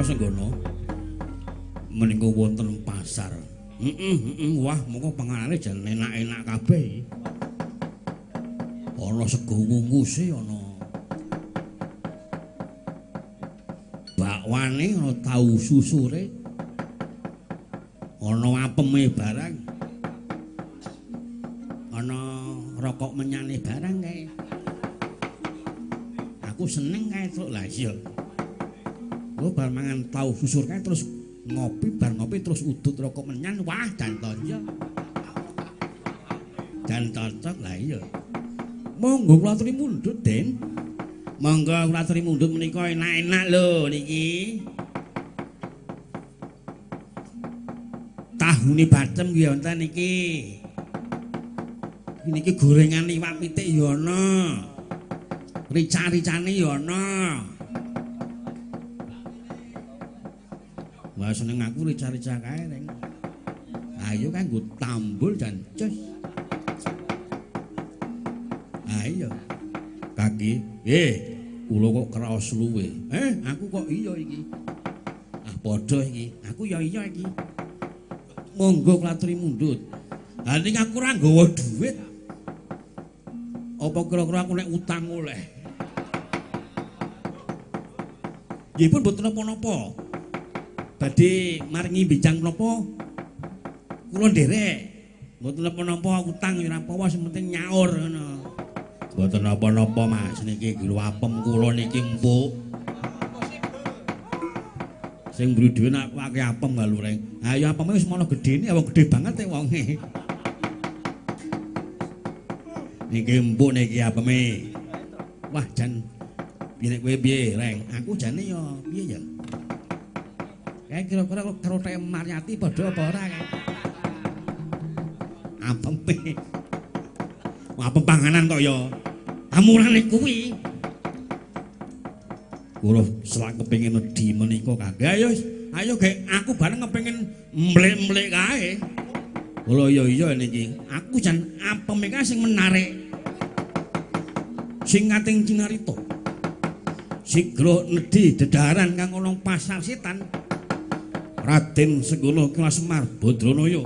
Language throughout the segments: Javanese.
Senggana. Menika wonten pasar. Heeh, wah mongko panganane jan enak-enak kabeh. Ana sego wungkuse, ana bakwane, ana tahu susure, ana apeme barang, ana rokok menyane barang kae. Aku seneng kae truk. Lah iya. Lho bar mangan tahu susur kae terus ngopi, bar ngopi terus udut rokok menyan, wah jan cocok. Jan cocok lah iya. Monggo kula aturi mundhut, Den. Monggo kula aturi mundhut menika enak-enak lho niki. Tahune bacem nggih wonten niki. Niki gorengan iwak pitik ya ana. Rica-ricane ya ana. Wah seneng aku rica-rica kae, Reng. Ayo kan nggo tambul dan cus. Ayo. Kaki, kula kok kraos luwe. Aku kok iya iki. Ah padha iki. Aku ya iya iki. Monggo kula aturi mundhut. Lah ning aku ora nggawa dhuwit. Apa kira-kira aku nek utang oleh? Nggih pun mboten napa-napa. Badhe maringi bincang menapa kula nderek. Mboten napa-napa utang ya ora apa-apa sing penting nyaur ngono. Mboten napa-napa Mas, niki lho apem kula niki empuk. Sing mburi dhewe nek akeh apem lho Reng. Ha ya apeme wis mono gedene, wong gedhe banget e wonge. Niki empuk niki apeme. Wah jan piye kowe piye Reng? Aku jane ya piye ya? Kae kira-kira karo teh Maryati padha apa ora kae? Apeme. Apem panganan kok ya. Amurane kuwi. Kula selak kepengin wedi menika kangge. Ayo, ayo gek aku bareng kepengin mlek-mlek kae. Kula iya iya niki. Aku jan apeme kae sing menarik. Sing kating cinarita. Sigra nedhi dedaran kang ana pasar setan. Raden Senggana Kila Semar Badranaya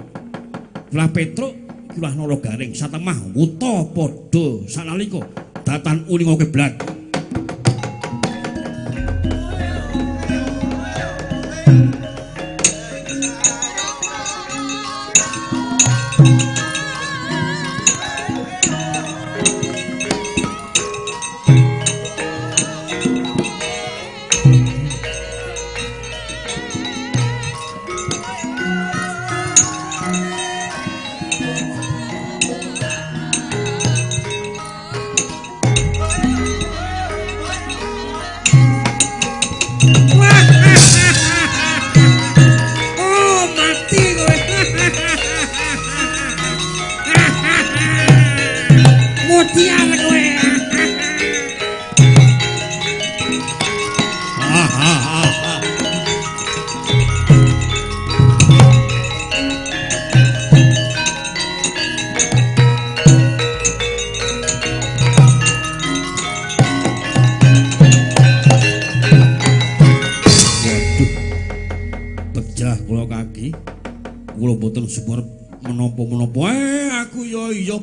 Kila Petruk Kila Nala Garing satemah wuta padha sanalika datan uninga kiblat.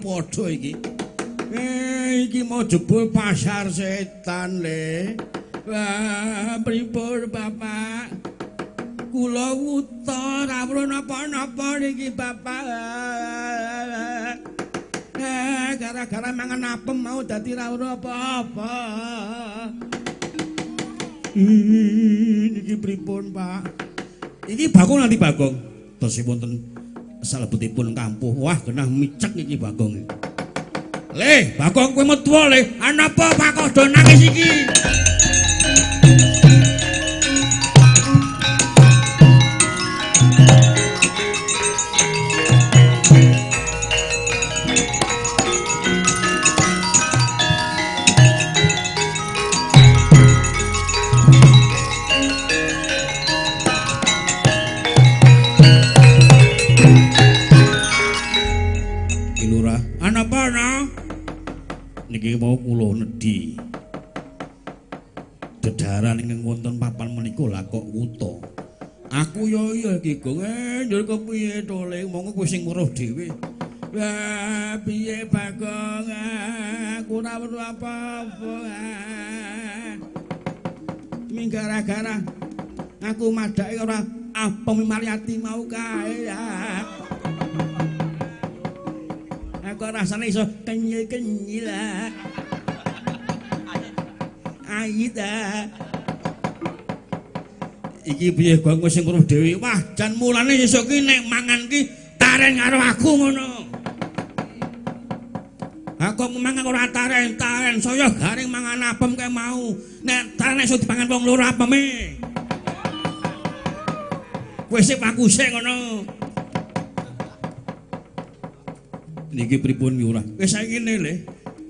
Padha iki. Iki mau jebul pasar setan le. Wah, pripun Bapak? Kula wuta ora perlu napa-napa niki Bapak. Gara-gara mangan apem mau dadi ra ora apa-apa. Niki pripun, Pak? Iki Bagong nanti Bagong. Tesih wonten salebetipun kampuh. Wah, genah micek iki Bagong. Le, Bagong kowe metu le. Ana apa Pak kok do nangis iki? Niki mau kula nedhi. Dedaran ingkang wonten papan menika lah kok wuta. Aku ya iya iki, Gong. Njur kepiye to, Le? Monggo kowe sing weruh dhewe. Lah piye Bagong? Aku ora weruh apa-apa. Ming gara-gara aku madhake ora apem Mariati mau kae ya. Aku rasane iso kenyil-kenyil lah. Aida. Iki piye Gong sing weruh dhewe? Wah, jan mulane sesuk ki nek mangan ki taren karo aku ngono. Aku mangan ora taren, taren saya garing mangan apem kae mau. Nek taren iso dipangan wong loro apeme. Kowe sik aku sik ngono. Niki pripun ki ora? Wis saiki ngene le.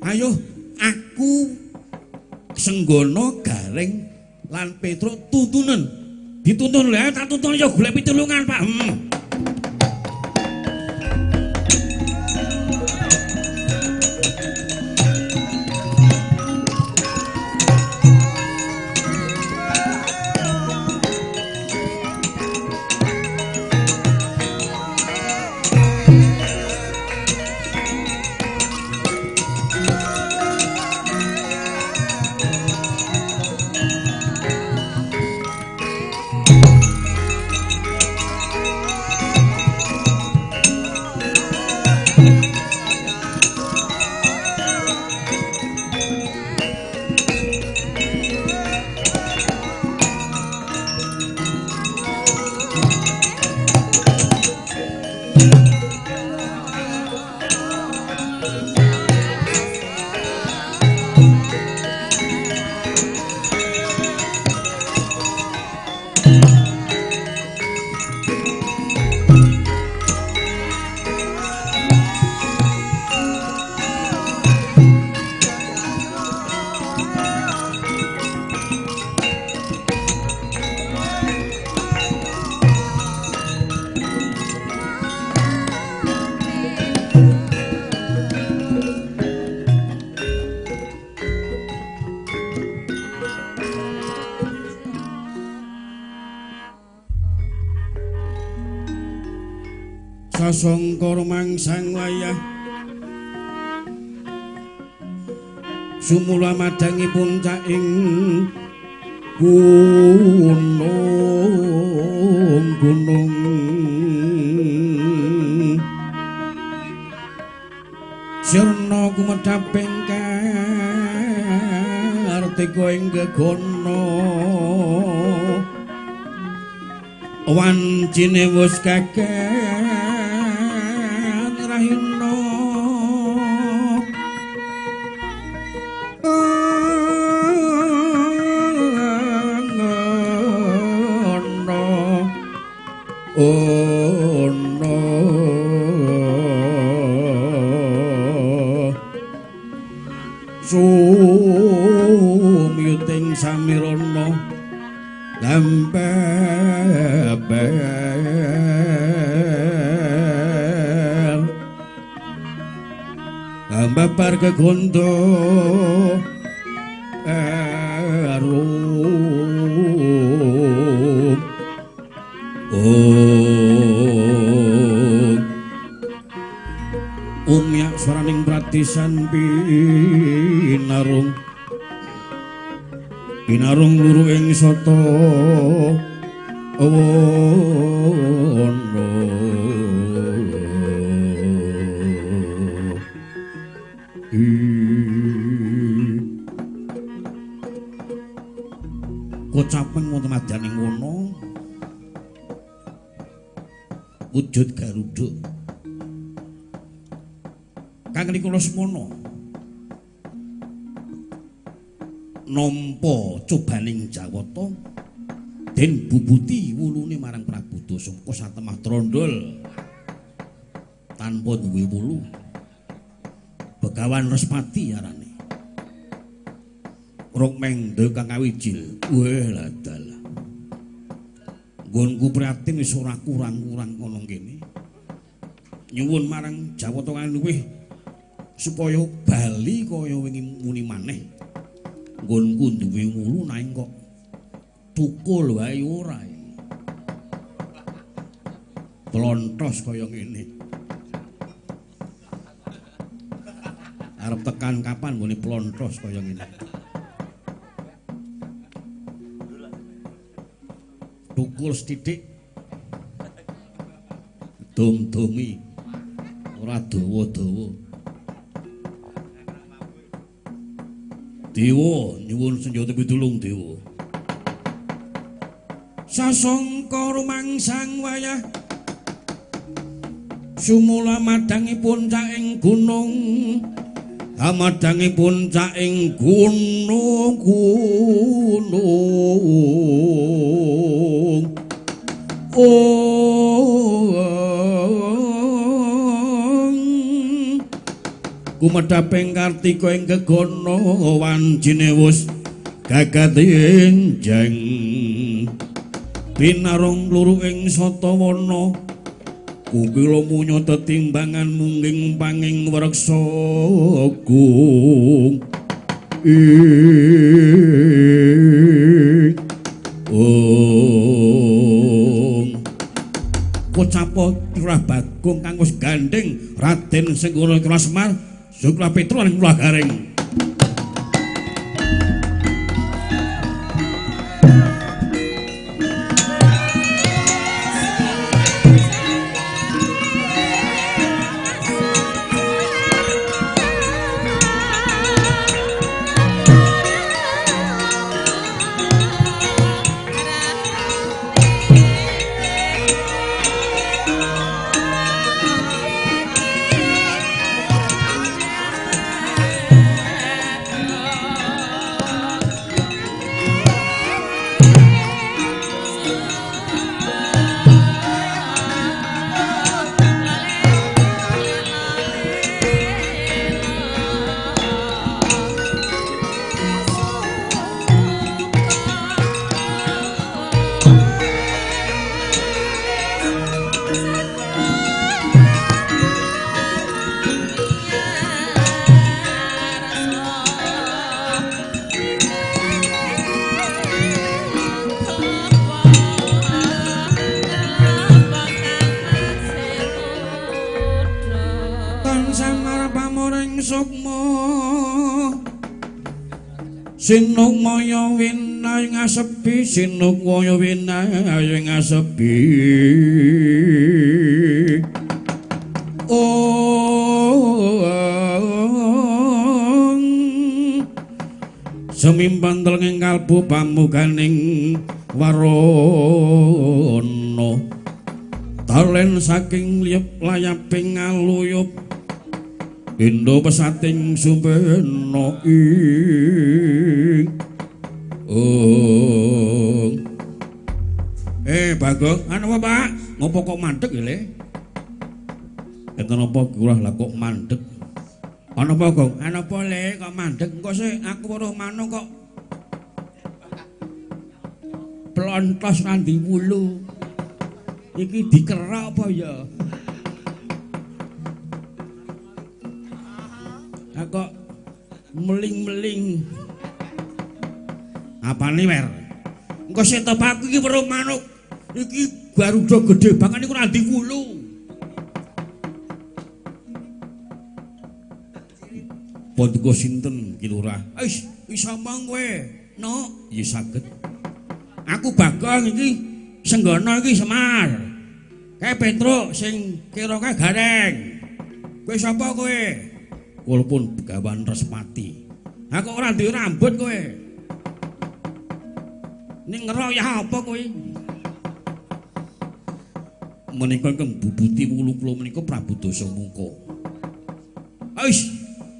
Ayo aku Senggono Gareng lan Petruk tuntunen. Dituntun lho, tak tuntun ya golek pitulungan, Pak. Sasangka rumangsang wayah sumula madangi puncaking gunung gunung sirna kumedhaping kartika ing gegana wancine wus kaget rahina ono sumyuting samirana lampeber lampeber kegondo arum umyak swaraning pratisan pinarung pinarung luru ing sata wana. Kocapeng wonten madyaning wana wujud Garuda Kang Rika Lesmana nampa cobaning Jawata den bubuti wulune marang Prabu Dasangka satemah trondol tanpa duwe wulu. Begawan Respati arane. Rukmengda kang kawijil. Weh ladalah. Nggonku prihatin wis ora kurang-kurang ana kene. Nyuwun marang Jawata kang luwih supaya bali kaya wingi muni maneh. Nggonku duwe wulu nanging kok tukul wae ora. Plontos kaya ngene. Arep tekan kapan nggone plontos kaya ngene. Tukul sithik. Dum-dumi ora dawa-dawa. Dewa nyuwun senjata pitulung dewa. Sasongka rumangsang wayah sumula madangi puncaking gunung, madangi puncaking gunung gunung. Kumedhaping kartika ing gegana wanjine wus gagat enjeng pinarung luru ing satawana kukila munya tetimbangan mungging panging wreksa gung ing Kocapo Lurah Bagong kang wis gandeng Raden Senggana Semar Sukla Petro lan Kula Gareng. Sinukmaya winay ngasepi, sinukmaya winay ngasepi. Ong sumimpan telenging kalbu pamuganing warana. Talen saking liyep layaping ngaluyup Indo pesating sumpena ing. Oh. Bagong, ana apa, Pak? Ngopo kok mandeg ya, Le? Enten apa kurah lah kok mandeg? Ana apa, Gong? Ana apa, Le? Kok mandeg? Engko sik aku weruh manuk kok plontos nandi wulu. Iki dikerok apa ya? Kok meling-meling. Apane, Wer? Engko sik to, Pak, iki weruh manuk. Iki garuda gedhe banget niku ora ndi wulu. Paduka sinten Ki Lurah? Wis, iso omong kowe. No, ya saged. Aku Bagong iki Senggana iki Semar. Kae Petruk sing kira kae Gareng. Kowe sapa kowe? Kula pun Begawan Respati. Ha kok ora duwe rambut kowe? Ning ngerok ya apa kowe? Menika ingkang bubuti wulu kula menika Prabu Dasamuka. Wis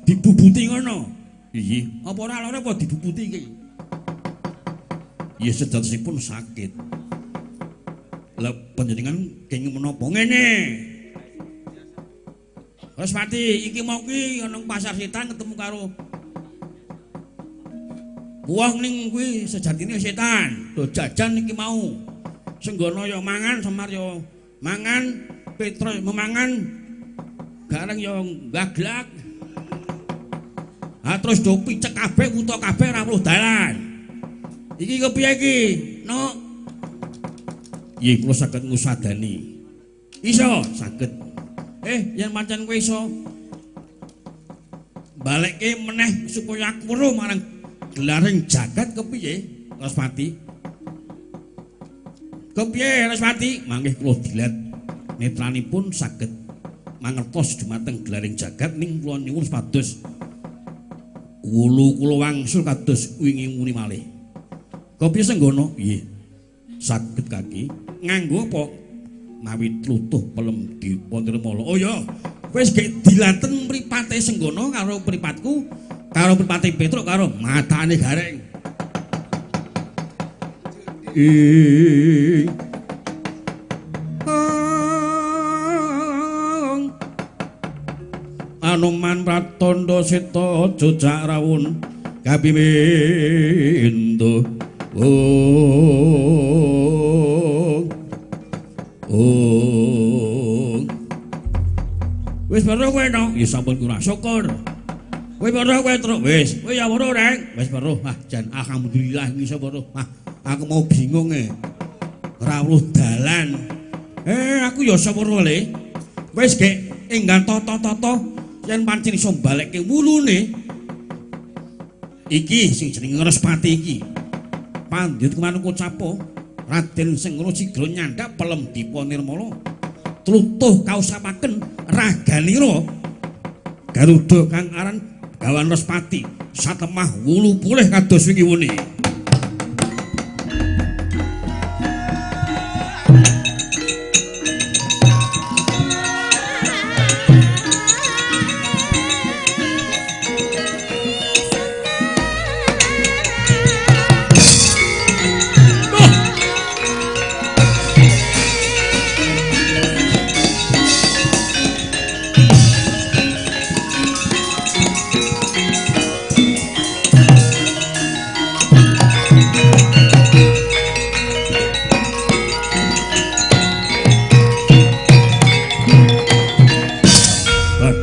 dibubuti ngono. Iya, apa ora lara apa dibubuti iki? Ya sejatosipun sakit. Lah panjenengan kenging menapa ngene? Respati iki mau ki ana pasar setan ketemu karo wong ning kuwi sejatine setan. Do jajan iki mau. Senggana ya mangan, Semar ya mangan, Petro ya memangan, Gareng ya gaglak. Ha terus do picek kabeh wuta kabeh ora weruh dalan. Iki kepiye iki? Nok. Nggih kula saged ngusadani. Iso saged. Yen pancen kowe iso balekke meneh supaya aku weruh marang gelaring jagat kepiye, Respati? Kepiye Respati? Mangke kula dilat netranipun saged mangertos dumateng gelaring jagat ning kula nyuwun supados wulu kula wangsul kados wingi muni malih. Kepiye Senggono? Nggih. Saged kaki nganggo apa? Mawi tlutuh pelem Dipa Nirmala. Oh ya, wis gek dilaten mripate Senggono karo mripatku, karo mripate Petruk karo matane Gareng. Anoman Pratandha Seta jojak rawun kabimindu. Oh. Wis weruh kowe no? Ya sampun kurang syukur. Kowe weruh kowe Truk? Wis. Kowe ya weruh, Reng? Wis weruh. Ah, jan alhamdulillah iso weruh. Ah, aku mau bingung e. Ora weruh dalan. Aku ya iso weruh le. Wis gek enggal tata-tata yen pancen iso balekke wulune. Iki sing jenenge Respati iki. Pandhit manuk ucapo Raden Senggono sigra nyandhak pelem Dipa Nirmala tlutuh kausapaken raganira Garuda kang aran Gawan Respati satemah wulu pulih kados wingi wuni.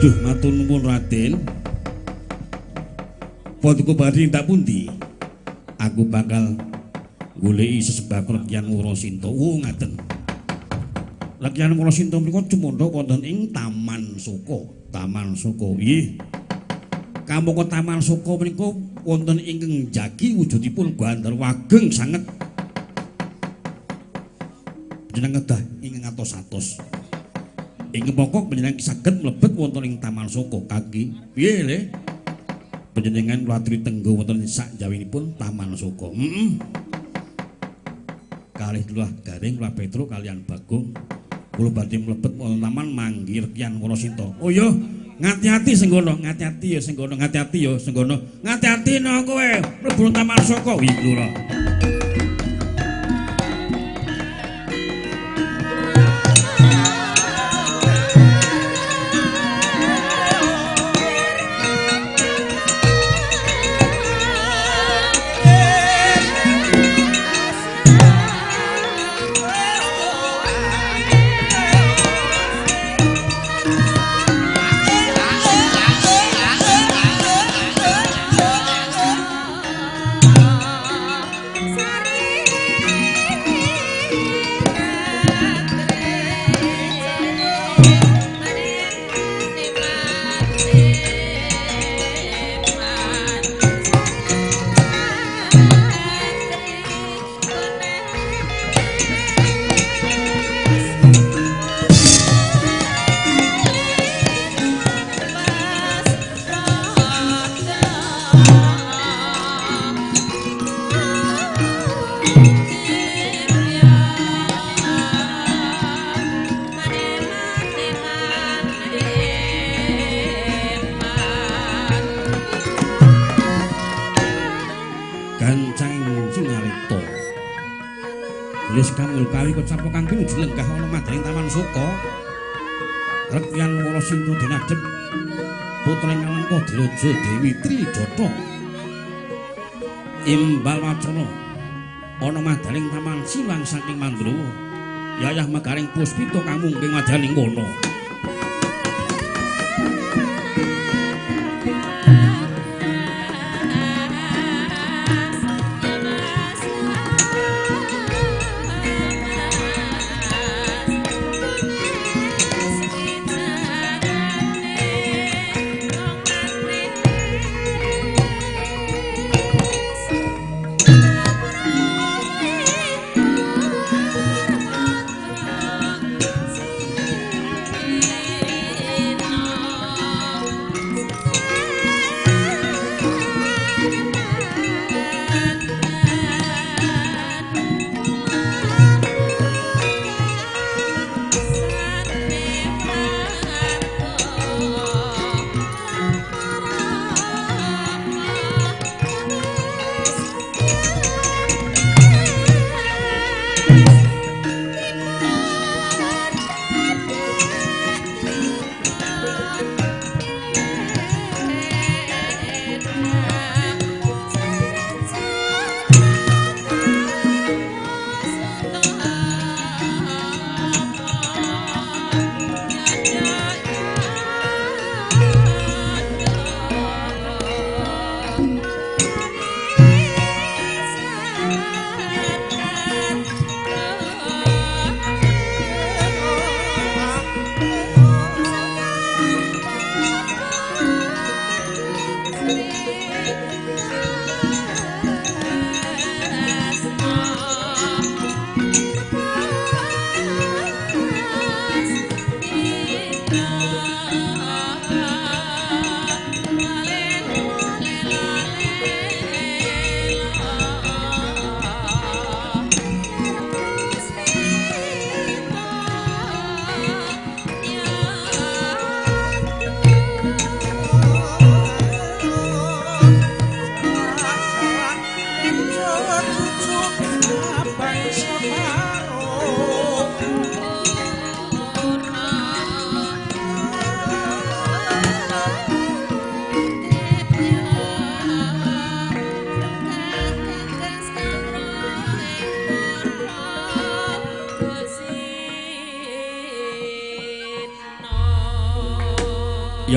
Aduh, matur nuwun Raden. Paduka badhe tindak pundi? Aku bakal goleki sesembah Rekyan Warasinta. Oh, ngaten. Rekyan Warasinta menika cumandha wonten ing Taman Soka. Taman Soka. Nggih. Kamangka Taman Soka menika wonten ingkang njagi wujudipun gandharwa ageng sanget. Panjenengan kedah ingkang atos-atos. Ing pokok panjenengan saged mlebet wonten ing Taman Soka kaki. Piye le? Panjenengan kula aturi tenggo wonten sak jawinipun Taman Soka. Heeh. Kalih Lurah Garing, Lurah Petruk kalian Bagong kula badhe mlebet wonten taman manggi Rekyan Warasinta. Oh iya, ngati-ati Senggono, ngati-ati ya Senggono, ngati-ati ya Senggono. Ngati-ati no kowe mlebu Taman Soka. Wi Lurah. Lenggah ana madyaning Taman Soka. Rekyan Warasinta dinadhep putra Ngalengka Diraja Dewi Trijata. Imbal wacana ana madyaning taman silang saking Mandrawa. Yayah megaring puspita kang mungking madyaning wana.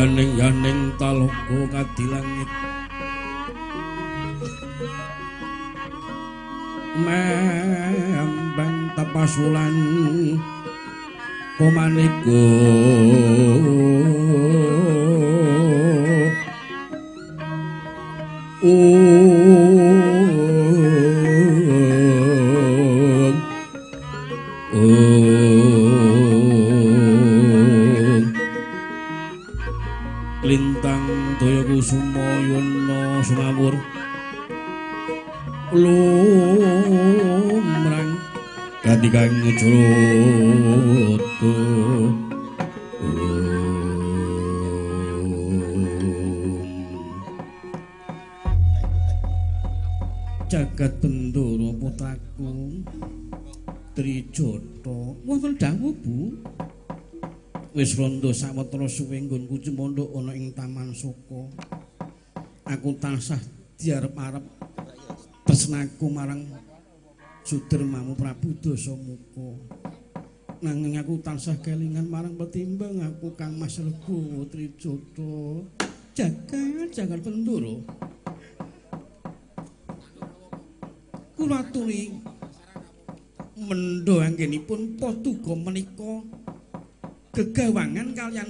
Yaning yaning talaga kadilangit mambang tapasulan komaniko lintang daya kusuma yuna sumawur lumrang katikang jrota. Jagat Bendara putraku Trijata wonten dawuh Bu. Wis rondo sawetara suwe nggonku cemondhok ana ing Taman Soka. Aku tansah diarep-arep tresnaku marang sudermamu Prabu Dasamuka. Nanging aku tansah kelingan marang petimbang aku Kang Mas Legowo Trijata. Jagat jagat Bendara. Kula aturi mendho anggenipun Paduka menika gegawangan kalian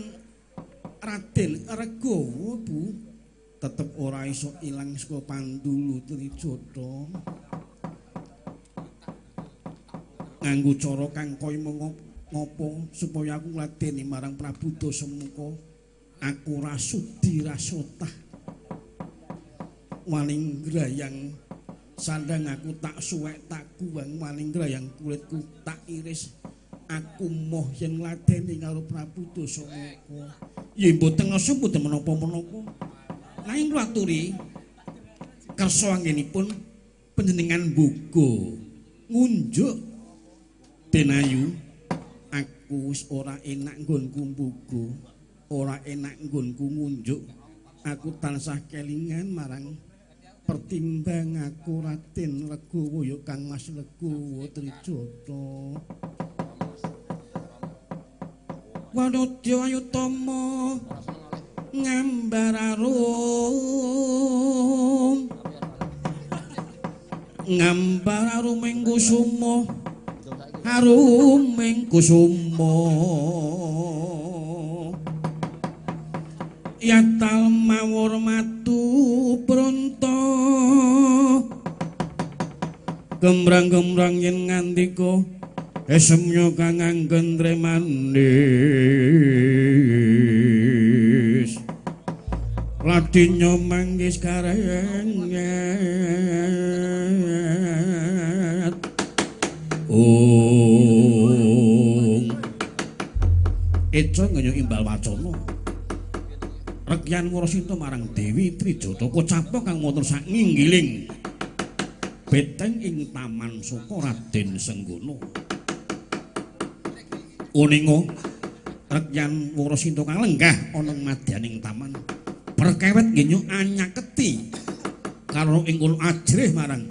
Raden Regawa Bu tetep ora iso ilang saka pandulu Trijata. Nganggo cara kang kaya ngopo supaya aku ngladeni marang Prabu Dasamuka aku ora sudi rasotah waning grayang sandang aku tak suwek tak guwang waning grayang kulitku tak iris. Aku moh yen ngladeni karo Prabu Dasamuka. Ya mboten nasa mboten menapa-menapa. Nanging kula aturi kersa anggenipun panjenengan mboga ngunjuk Denayu. Aku wis ora enak nggonku mboga, ora enak nggonku ngunjuk. Aku tansah kelingan marang pertimbang aku Raden Legowo ya Kang Mas Legowo Trijata. Wanodya Ayutama ngambar arum ngambar arum ing kusuma arum ing kusuma yatal mawur matu pronto gembrang-gembrang yen ngandika esemnya kang anggen manis ladinya manggis karenget. Ung eca ngenyo imbal wacana Rekyan Warasinta marang Dewi Trijata kocapa kang wonten sak nginggiling beteng ing Taman Soka Raden Senggana. Uninga Rekyan Warasinta kang lenggah ana madyaning taman perkewet ngenyo anyaketi karo ing kono ajrih marang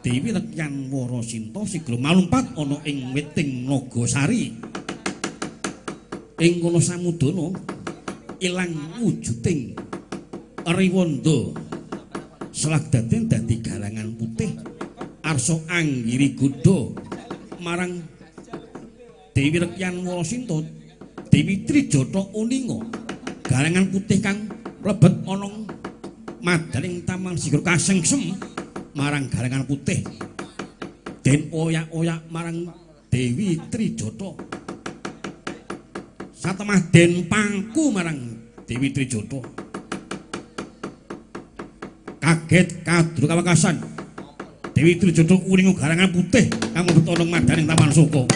Dewi Rekyan Warasinta sigra malumpat ana ing witing Nagasari. Ing kono samudana ilang wujuding Riwanda selagdaden dadi galangan putih arsa anggiri godha marang Dewi Rekyan Warasinta. Dewi Trijata uninga galangan putih kang mlebet ana madaning taman sigra kasengsem marang galangan putih den oyak-oyak marang Dewi Trijata satemah den pangku marang Dewi Trijata. Kaget kadru kawekasan Dewi Trijata uninga galangan putih kang mlebet ana madaning taman Soka.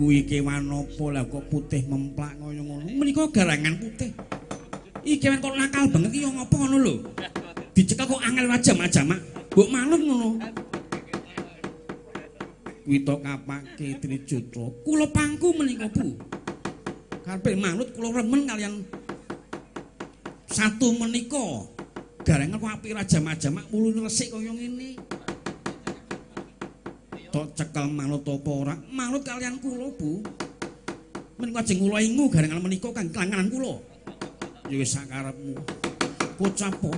Kuwi kewan apa lah kok putih memplak kaya ngono. Menika garangan putih. Iki kewan kok nakal banget iki ya ngapa ngono lho. Dicekel kok angel wajah-jamak. Mbok manut ngono. Kuwi tok kapake Trijatra. Kula pangku menika, Bu. Karepe manut kula remen kalian satu menika. Garangan kok apik rajam-jamak wulune resik kaya ngene. Tok cekel manut apa ora? Manut kalian kula, Bu. Menika ajeng kula ingu garangan menika kang langanan kula. Ya wis sakarepmu. Kocapo.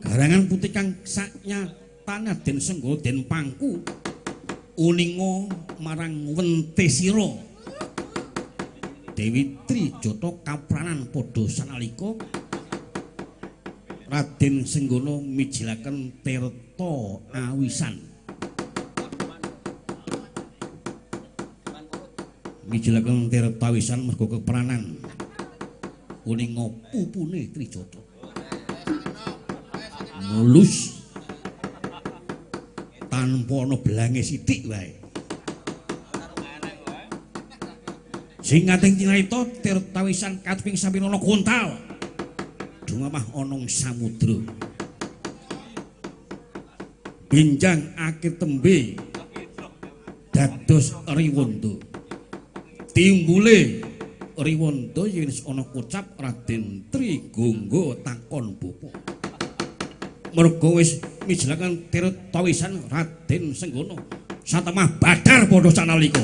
Garangan putih kang saknyatane Den Senggana den pangku uninga marang Wentesira. Dewi Trijata kapranan padha sanalika Raden Senggana mijilaken tirta awisan. Mijilaken tirta awisan mergo kepranan uninga pupune Trijata. Mulus tanpa ana belange sithik wae. Sing kating cinarita tirta awisan kaping sapinana kontal. Dumamah ana ing samudra. Benjang akeh tembe dados riwanda. Timbule riwanda yen wis ana kocap Raden Trigangga takon bapa. Mergo wis mijilaken tirta wisan Raden Senggana satemah badar padha sanalika.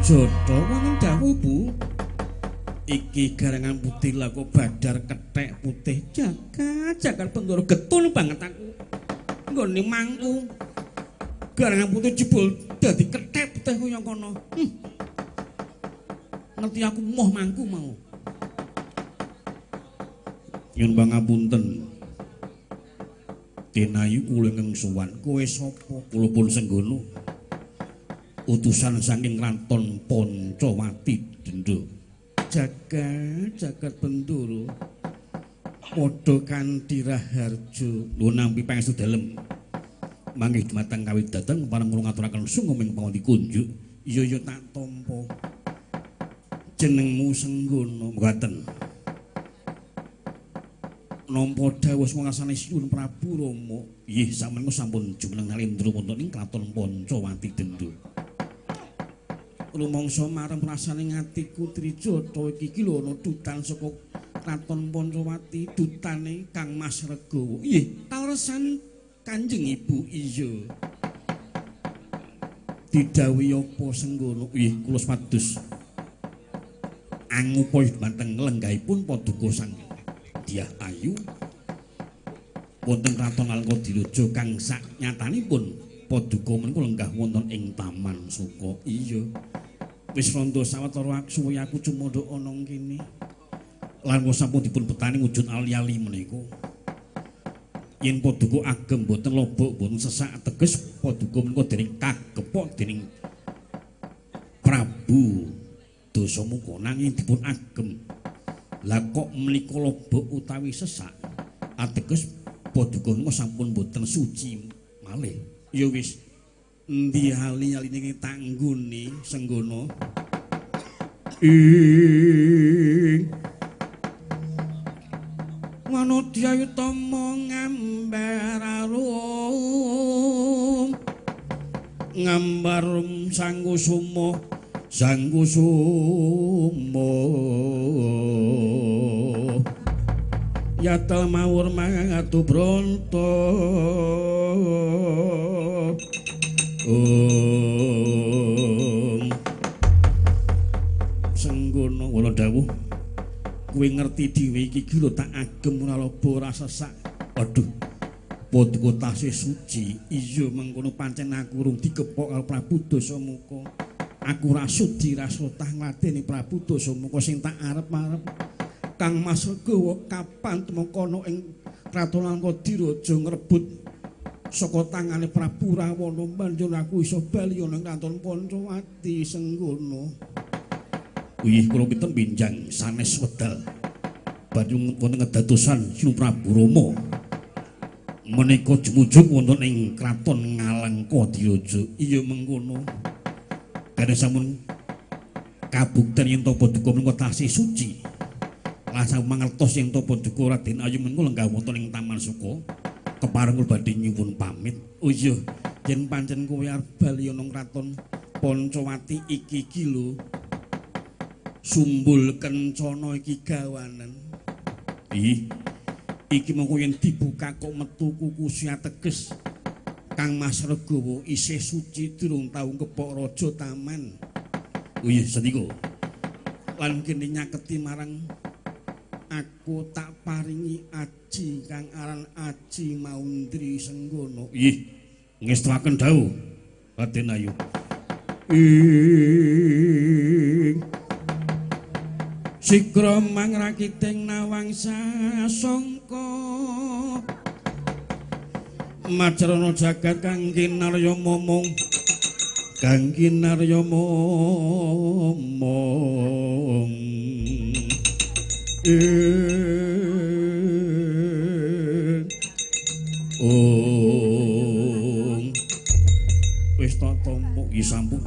Trijata wonten dawuh, Bu. Iki garangan putih lha kok badar kethek putih. Jagat jagat Bendoro getun banget aku. Nggone mangku. Garangan putih jebul dadi kethek putih kaya kono. Ngerti aku moh mangku mau. Nyuwun pangapunten. Denayu kula ingkang sowan. Kowe sapa? Kula pun Senggana. Utusan saking Kraton Pancawati Denda. Jagat jagat Bendoro padha kanthi raharja. Lho nampi pangestu dalem. Mangke dumateng kawidaten pareng kula ngaturaken sungkem ing pangandika kunjuk. Iya ya tak tampa. Jenengmu Senggana mboten. Nampa dawuh saka Sinuwun Prabu Rama. Nggih sakmenika sampun jumeneng nalendra wonten ing Kraton Pancawati Denda. Rumangsa marem rasane atiku Trijata iki iki lho ana dutan saka Kraton Pancawati, dutane Kang Mas Regawa. Nggih, kaleresan Kanjeng Ibu. Iya. Didhawuhi apa Senggana? Nggih, kula supados angupa dhumateng lenggahipun Paduka Sang Dyah Ayu wonten Kraton Alengka kang saknyatanipun paduka menika lenggah wonten ing Taman Suka. Iya. Wis rondo sawetara suwe aku cumandha ana kene. Lan sampun dipun petani wujud ali-ali menika. Yen paduka agem boten lobok boten sesak teges paduka menika dening kagepok dening Prabu Dasamuka nanging dipun agem. Lah kok menika lobok utawi sesak ateges paduka menika sampun boten suci malih. Ya wis Endi ali-aline tak nggone Senggono? Ing Wanodya utama ngambar arum, ngambar sangkusuma, sangkusuma. Yatel mawur mangatu bronto. Om Senggono kula dawuh, kowe ngerti dhewe iki lho tak agem ora lobo ora sesak. Aduh, paduka tasih suci. Iya mengkono pancen aku urung dikepok karo Prabu Dasamuka. Aku ora sudi rasotah ngladeni Prabu Dasamuka sing tak arep-arep. Kang Mas Legawa kapan tumeka ana ing Kraton Langkadiraja ngrebut saka tangane Prabu Rahwana, banjur aku iso bali ana ing Kraton Pancawati Senggono. Inggih kula kinten benjang sanes wedal banjur wonten kedadosan Sri Prabu Rama menika jumujung wonten ing Kraton Ngalengkadiraja. Iya mengkono. Kene sampun kabukten yen to paduka menika tasih suci. Lan sampun mangertos yen to paduka Raden Ayu menika lenggah wonten ing Taman Suka. Kepareng kula badhe nyuwun pamit. Oh iya, yen pancen kowe arep bali ana Kraton Pancawati iki iki lho. Sumbul kencana iki gawanen. Ih, iki mengko yen dibuka kok metu kuku teges. Kang Mas Legawa isih suci durung tau kepok raja taman. Oh iya, sendika. Lan kene nyaketi marang aku tak paringi aji kang aran Aji Maundri Senggono. Ih, ngestuaken dawuh Raden Ayu. Ing Sigra mangrakiting nawang sasongko macarana jagat kang kinarya momong, kang kinarya momong. Ong wis tak tampa iki sampun.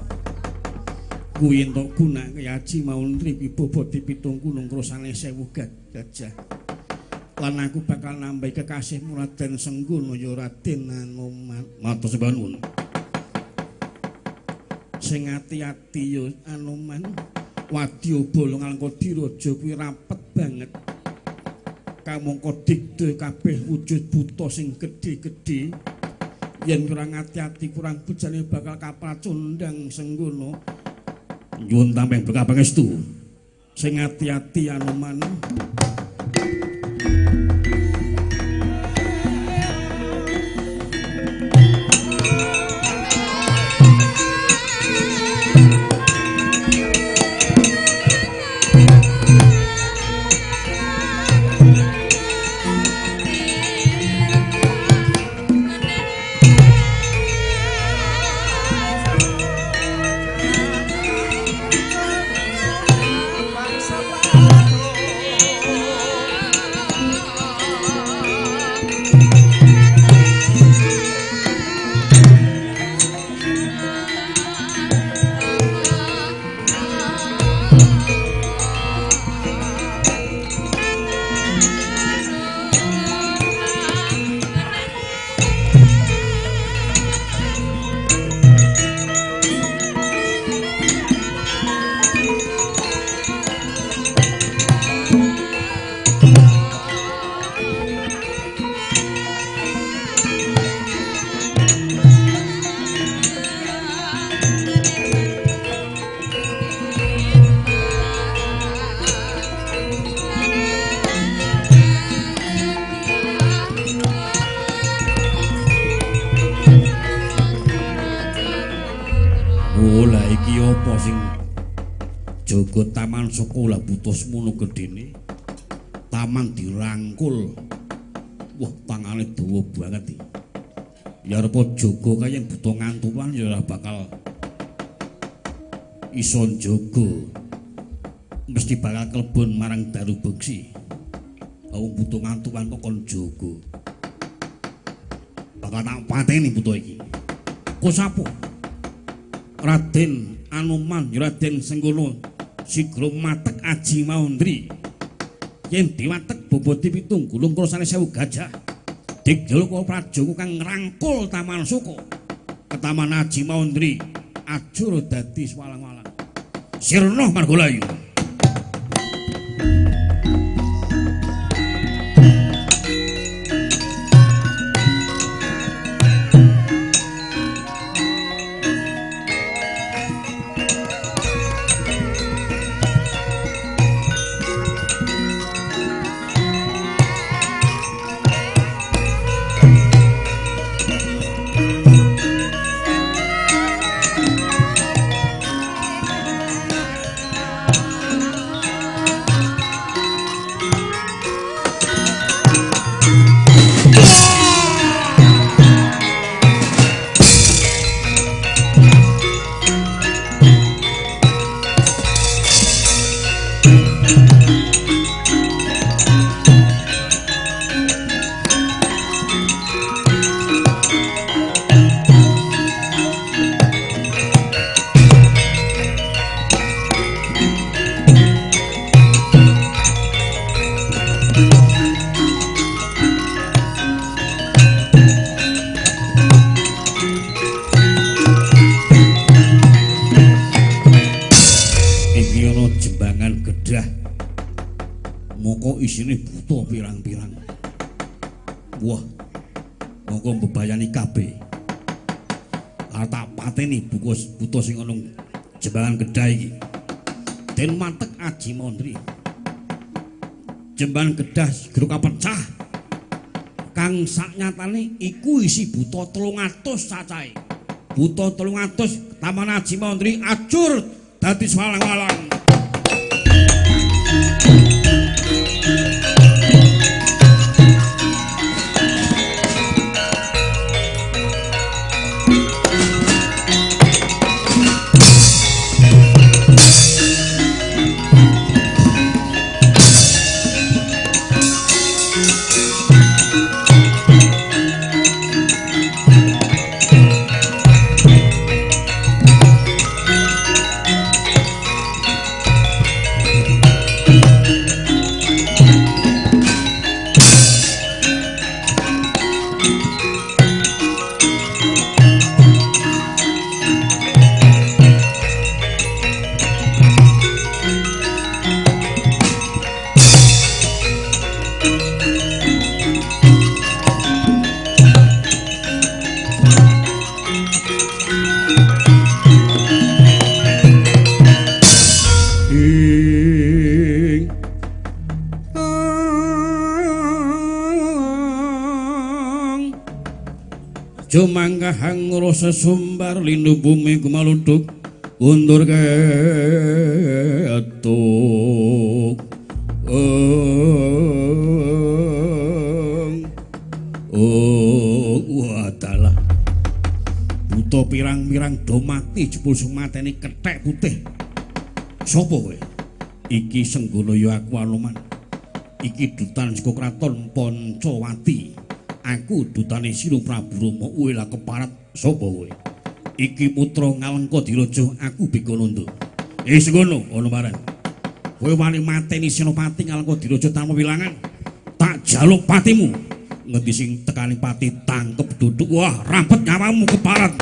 Kuwi entuk gunake Aji Maundri biboboti 7 gunung krosane 1000 gajah. Lan aku bakal nambahi kekasihmu Raden Senggono ya Raden Anoman. Matur sembah nuwun. Sing ati-ati ya Anoman. Wadya bala Ngalengkadiraja kuwi rapet banget. Kamangka digda kabeh wujud buta sing gedhe-gedhe. Yen kurang ati-ati kurang bejane bakal kapracundang Senggono. Nyuwun tampeng berkah pangestu. Sing ati-ati Anoman. Jaga taman sekolah buta semono gedene. Taman dirangkul. Wah, tangane dawa banget iki. Ya arep jaga kaya buta ngantukan ya ora bakal iso njaga. Mesti bakal klebon marang Daru Beksi. Wong buta ngantukan kok kon jaga. Bakal tak pateni buta iki. Kok sapu? Raden Anoman Raden Senggono sigra matek Aji Maundri. Yen diwatek bobote 7 gulung krosane 1000 gajah. Digjaluk prajaku kang ngrangkul Taman Suko. Ketaman Aji Maundri ajur dadi swalang-walang. Sirna Margalayu. Isine buta pirang-pirang. Wah, mongko mbebayani kabeh. Arep tak pateni buta sing ana jembangan gedhah iki. Den matek Aji Mondri. Jembangan gedhah segera kapecah. Kang saknyatane iku isi buta 300 cacahe. Buta 300 Taman Aji Mondri ajur dadi swalang-walang. Jumanggahang rasa sumbar lindu bumi gumaluduk undur ketuk. Wadalah buta pirang-pirang do mati jebul sumateni kethek putih. Sopo kowe? Iki Senggono ya aku Anoman. Iki dutan saka kraton Pancawati. Aku dutane Sira Prabu Rama. Kowe lah keparat sapa kowe? Iki putra Ngalengka Diraja, aku Bekananda. Senggono ana marang. Kowe wani mateni Senopati Ngalengka Diraja tanpa wilangan. Tak jaluk patimu. Ngendi sing tekani pati tangkep duduk. Wah, rampet nyawamu keparat.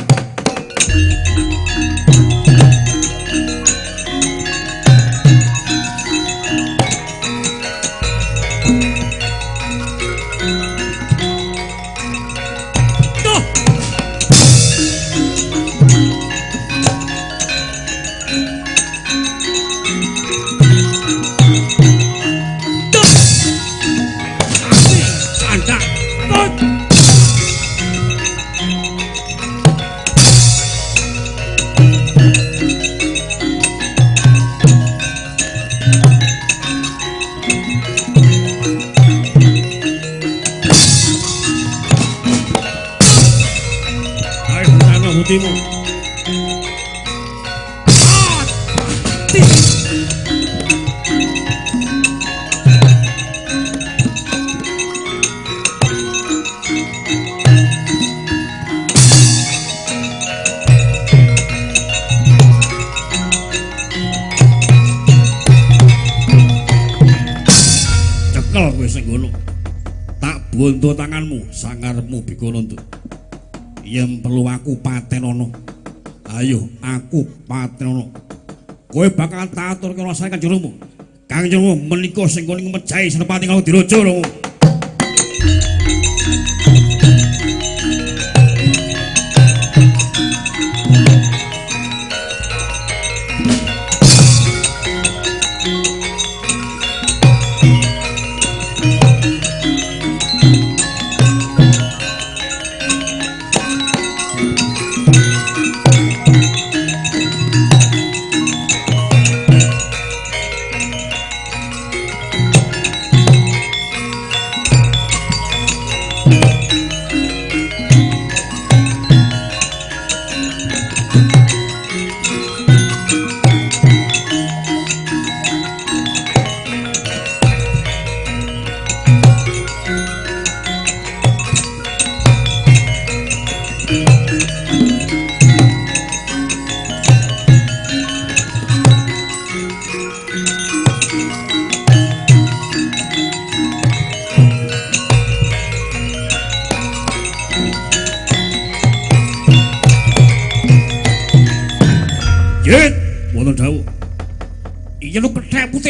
Bondo tanganmu, sangarepmu Bigananda. Yen perlu aku patenono. Ayo aku patenono. Kowe bakal tak aturke rasane Kanjeng Rama. Kanjeng Rama menika sing kono mejahi Senopati Ngalengka lho.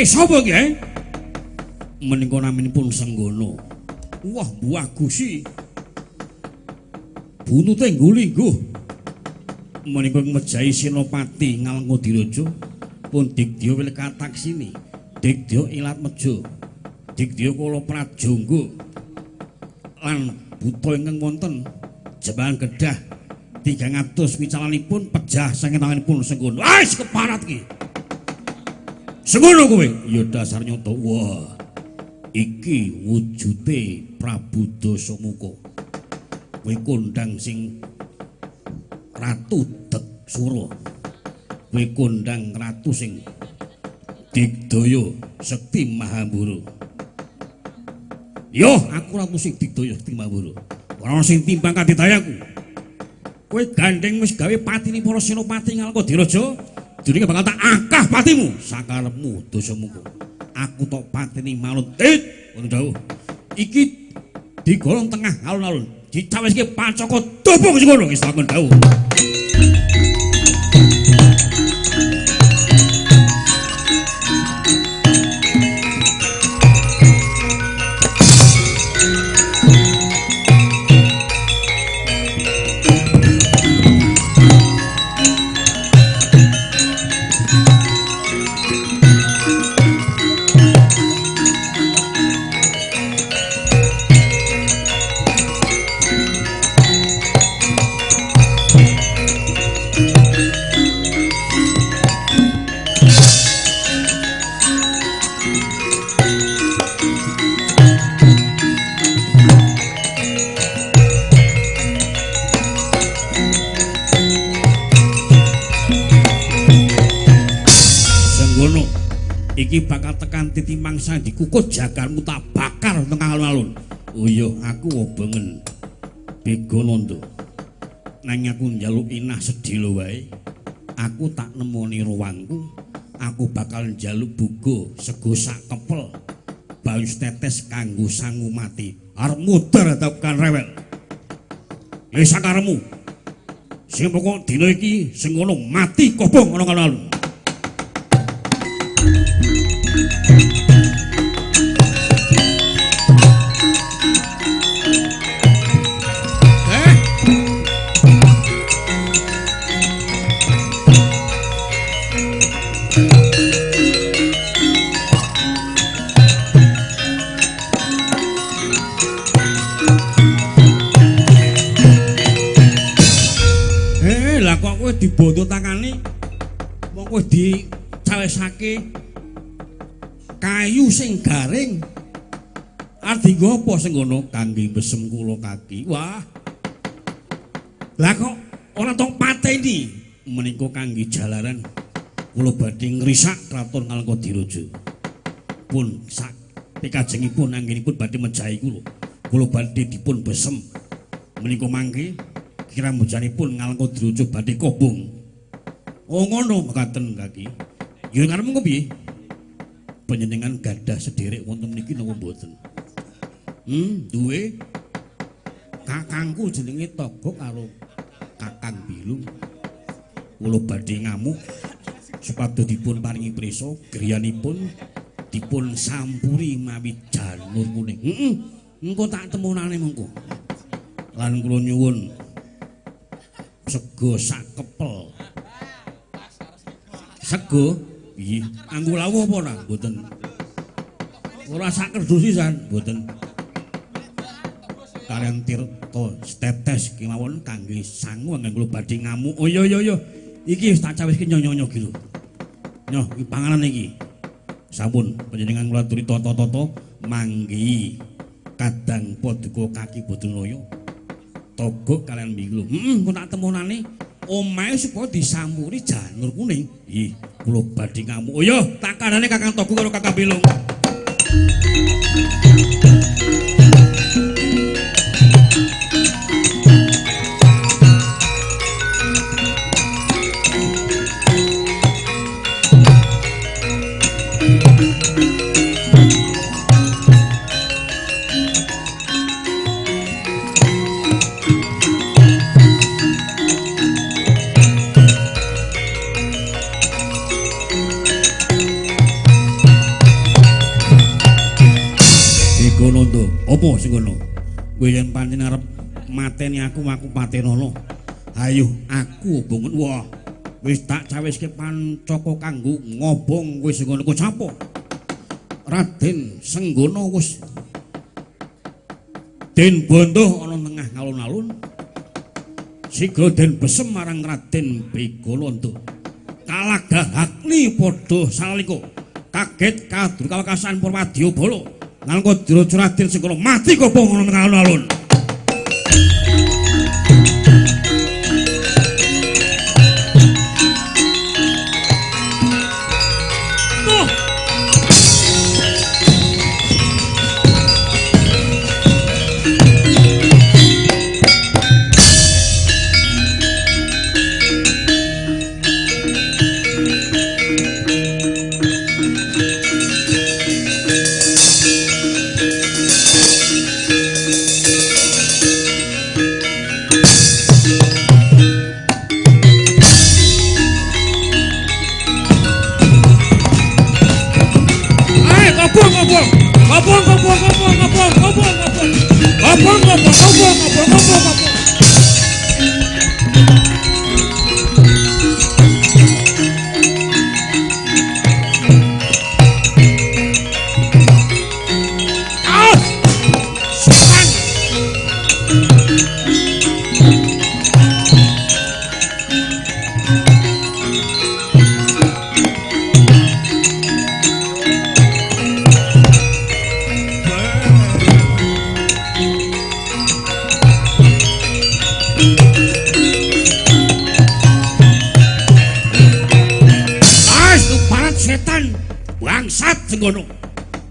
Sapa iki, eh? Menika naminipun Senggono. Wah, buah gusi. Buntute nggulingguh. Menika mejahi Senopati Ngalengka Diraja pun digdaya Wilkataksini, digdaya Ilat Meja, digdaya Kala Prajangga lan buta ingkang wonten jembahan gedah 300 wicalanipun pejah saking tanganipun Senggono. Wis keparat iki. Senggono kowe, ya dasar nyata. Wah, iki wujude Prabu Dasamuka. Kowe kondang sing Ratu Deksura. Kowe kondang ratu sing digdaya Sekti Mahambara. Yo, aku ratu sing digdaya Sekti Mahambara. Ora ana sing timbang kaditayaku. Kowe gandeng wis gawe patine para senopati Ngalengka Diraja. Durunge bakal tak angkah patimu sakarepmu Dasamuka. Aku tok pateni manut. Ngono dawuh. Iki digolong tengah alun-alun. Dicawiske pancaka tupung sing ngono wis lakon dawuh. Iki bakal tekan titi mangsa dikukut jagarmu tak bakar tengah alun-alun. Oh iya, aku obengen Bigananda. Nanging aku njaluk inah sedhela wae. Aku tak nemoni ruwangku, aku bakal njaluk buga sego sak kepel. Banyu tetes kanggo sangu mati. Arep mudhar tekan rewel. Ya sakaremu. Sing pokok dina iki sing ngono mati kobong ana alun-alun. Lah kok kowe dibondo tangane, wong kowe dicawesake kayu sing garing. Arep dienggo apa sing ngono? Kangge besem kula kaki. Wah. Lah kok ora tong pateni menika kangge jalaran kula badhe ngrisak kraton Ngalengka Diraja. Pun sak pikajengipun anggenipun badhe mejahi kula. Kula badhe dipun besem menika mangke kiramujanipun Ngalengka Diraja badhe kobong. Oh ngono mekaten kaki. Ya karepmu kepiye? Panjenengan gadah sederek wonten mriki napa mboten? Duwe. Kakangku jenenge Togok karo Kakang Bilung. Kula badhe ngamuk supados dipun paringi prisa griyanipun dipun sampuri mawi janur kuning. Heeh. Engko tak temonane mengko. Lan kula nyuwun sego sak kepel. Sego? Piye? Anggo lawuh apa ora? Mboten. Ora sak kerdus sisan, mboten. Kalian tirta tetes kemawon kangge sangu anggen kula badhe ngamuk. Oh iya iya iya. Iki wis tak cawiske nyonya-nyonya iki lho. Nyoh, iki panganan iki. Sampun panjenengan kula aturi tata-tata manggihi kadang paduka kaki Badanaya. Togok kalian Bilung. Heeh, engko tak temonane omahe supaya disampuri janur kuning. Nggih, kula badhe ngamuk. Oh iya, tak kandhane Kakang Togok karo Kakang Bilung. Apa sing ngono? Kowe yen pancen arep mateni aku, aku patenono. Ayo aku obongen. Wah, wis tak cawiske pancaka kanggo ngobong kowe sing ngono ku sapa? Raden Senggana wis den bondoh ana tengah alun-alun. Sigra den besem marang Raden Begalanda. Kalagah agni padha salika. Kaget kadur kawekasan Purwadyabala. Nalika diraja Raden Senggana mati kobong ana tengah alun-alun.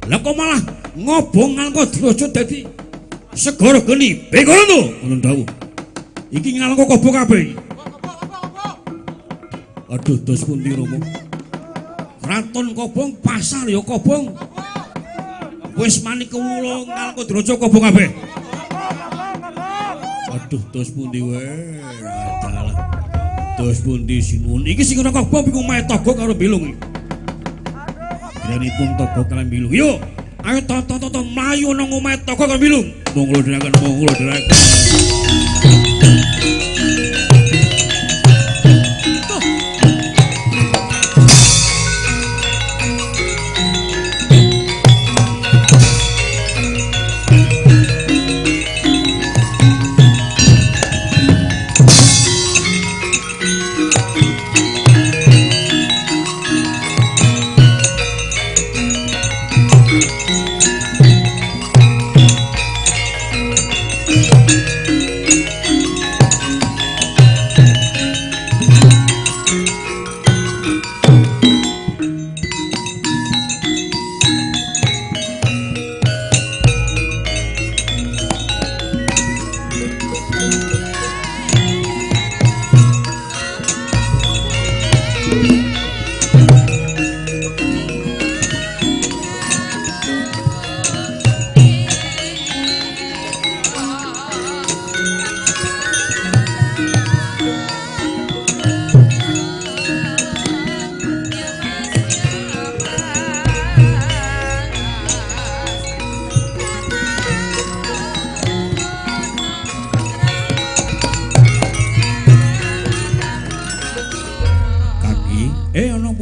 Lah kok malah ngobong ngalengka diraja dadi segara geni. Begono ngono dawuh. Iki ngalengka kobong kabeh. Aduh, dos pundi Rama? Kraton kobong, pasar ya kobong. Wis manik kewula ngalengka diraja kobong kabeh. Aduh, dos pundi wae. Adalah. Dos pundi sinuwun. Iki sing ora kobong iku omahe Togok karo Bilung iki. Granipun Togok kalian Bilung. Yo, ayo toto-toto mlayu nang omahe Togok karo Bilung. Monggo dherekaken, monggo dherekaken.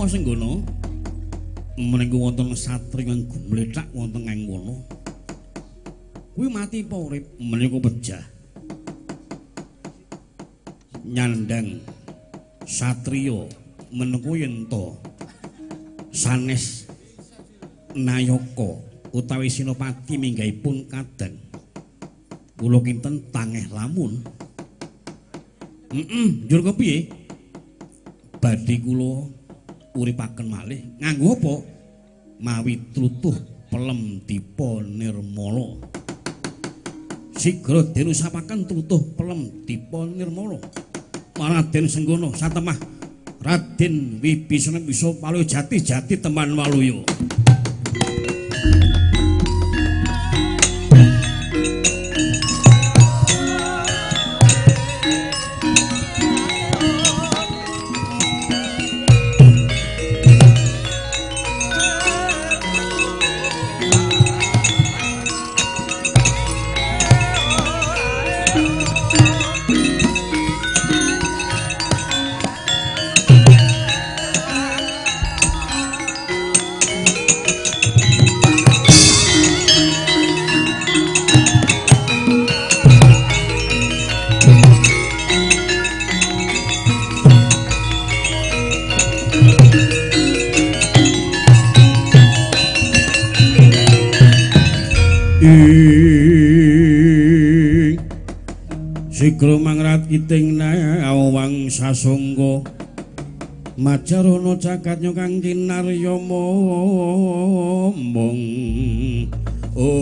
Napa Senggana? Menika wonten satriya kang gumlethak wonten ing wana. Kuwi mati apa urip? Menika pejah. Nyandang satriya menika yen to sanes nayaka utawi senopati minggahipun kadang. Kula kinten tangeh lamun. Njur kepiye? Badhe kula uripaken malih nganggo apa? Mawi tlutuh pelem dipa nirmala. Sigra den usapaken tlutuh pelem dipa nirmala. Raden Senggana satemah Raden Wibisana bisa paluh jati-jati teman waluya. Sigra mangrat kiting nawang sasongko majarana jagatnya kang kinarya momong. Oh,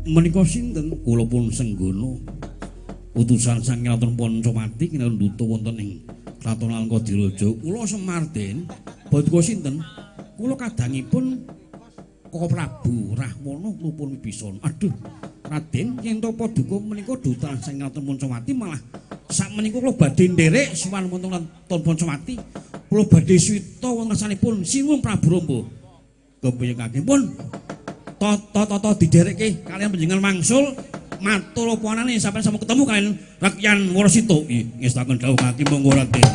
menika sinten? Kula pun Senggana, utusan saking Kraton Pancawati kinarya duta wonten ing Kraton Alangkadiraja. Kula Semar Den. Paduka sinten? Kula kadangipun Koko Prabu Rahwana kula Wibisana. Aduh, Raden, yen to paduka menika duta saking Kraton Pancawati malah sakmenika kula badhe nderek sowan wonten Kraton Pancawati. Kula badhe swita wonten ngarsanipun Sinuwun Prabu Rama. Kepiye kakipun? Tata-tata didherekke kaliyan panjenengan wangsul matur apa anane sampeyan sampun ketemu kaliyan Rakyan Warasita. Nggih, ngestaken dawuh kaki monggo Raden.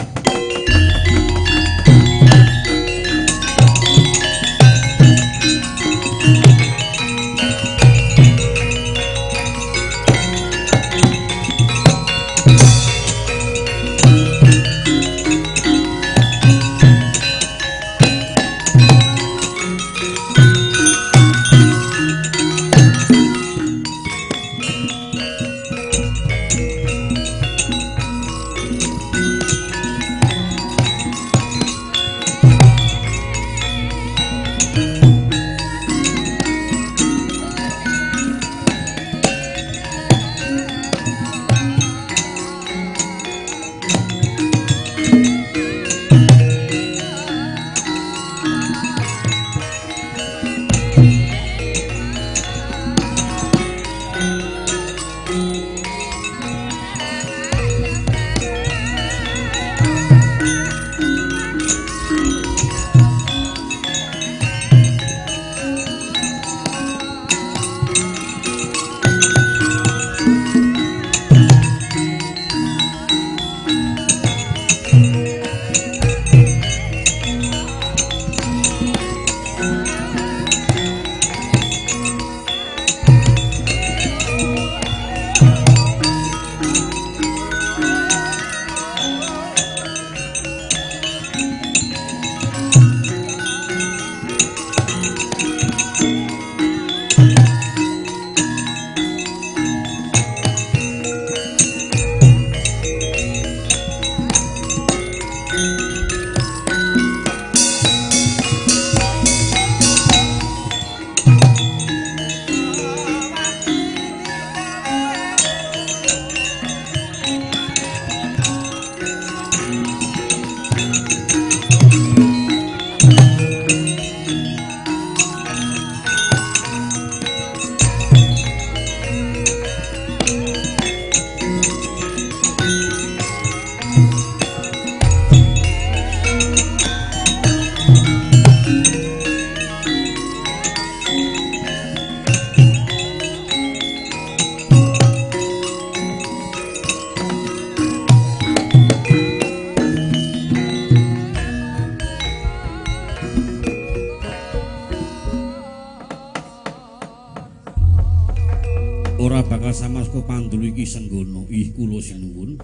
Ora bakal samaska pandulu iki Senggono. Ih kula sinuwun.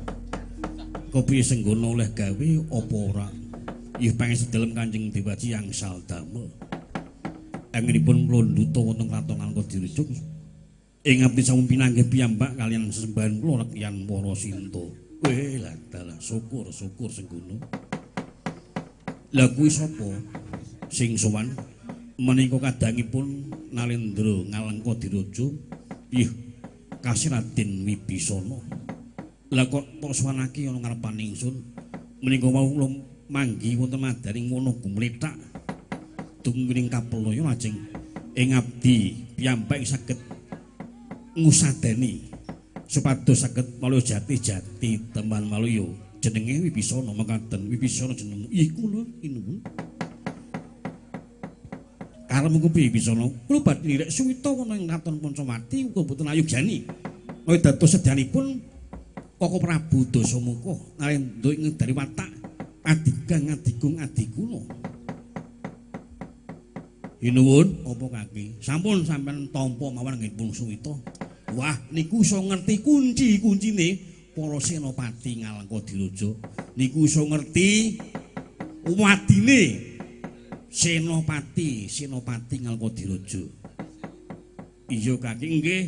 Kepiye Senggono oleh gawe apa ora? Ih pangestu dalem Kanjeng Dewaji angsal damel. Anggenipun kula nduta wonten kraton Ngalengka ing abdi sampun pinanggih piyambak kaliyan sesembahan kula Rekyan Warasinta. Weh lah dalah syukur syukur Senggono. Lah kuwi sapa sing sowan? Menika kadangipun Nalendra Ngalengka Diraja. Ih kasih Raden Wibisana. Lah kok tok sowanake ana ngarepane ingsun? Menika wau kula manggi wonten madaring wana gumlethak tungguling kapelaya lajeng ing abdi piyambak saged ngusadani supados saged maluya jati-jati teman maluya. Jenenge Wibisana mekaten. Wibisana jenengmu? Ih kula inuwun. Karepmu kepiye Wibisana? Kula badhe nderek suwita wonten ing Kraton Pancawati uga mboten ayugjani. Kaya dados sedyanipun Koko Prabu Dasamuka Narendra ing dari watak adigang adigung adiguna. Inuwun apa kaki? Sampun sampean tampa mawon nggih pun suwita. Wah niku iso ngerti kunci-kuncine para senopati Ngalengka Diraja. Niku iso ngerti wadine senopati senopati Ngalengka Diraja. Iya kaki nggih.